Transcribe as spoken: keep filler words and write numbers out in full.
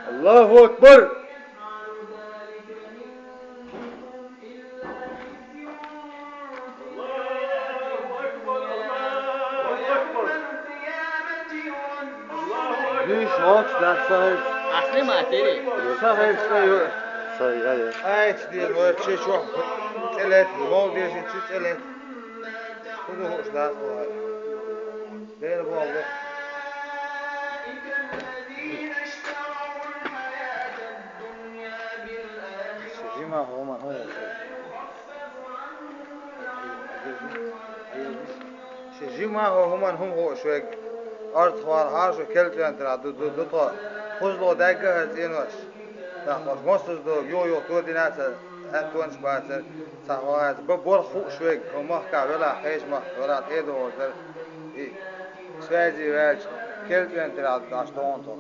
الله أكبر. Виш вац дац сахьаьш. Асли матери. Сахьаьш сай. Сай, ай, ай. Ай, цди, ну, че чё? Целет, мол, деши, чи целет. Куда хочешь, да, слава. Дер болду. Ши жима хӀуман хӀун хууш вайга? Ши жима хӀуман хӀун хууш вайга? Арц хвар хьаршу кел цӀентара ду, ду, ду тхо. Хузло дагга хӀара цӀенош. Тахош мостаз дог, йо, йо, то динаса, хӀаттонаш бацар, ца хвац, ба борх хууш вайга, хӀу махка вела, хеш мах, вела, тӀедогӀар дар. И связи ваьлча, кел цӀентара даш тхона тхо.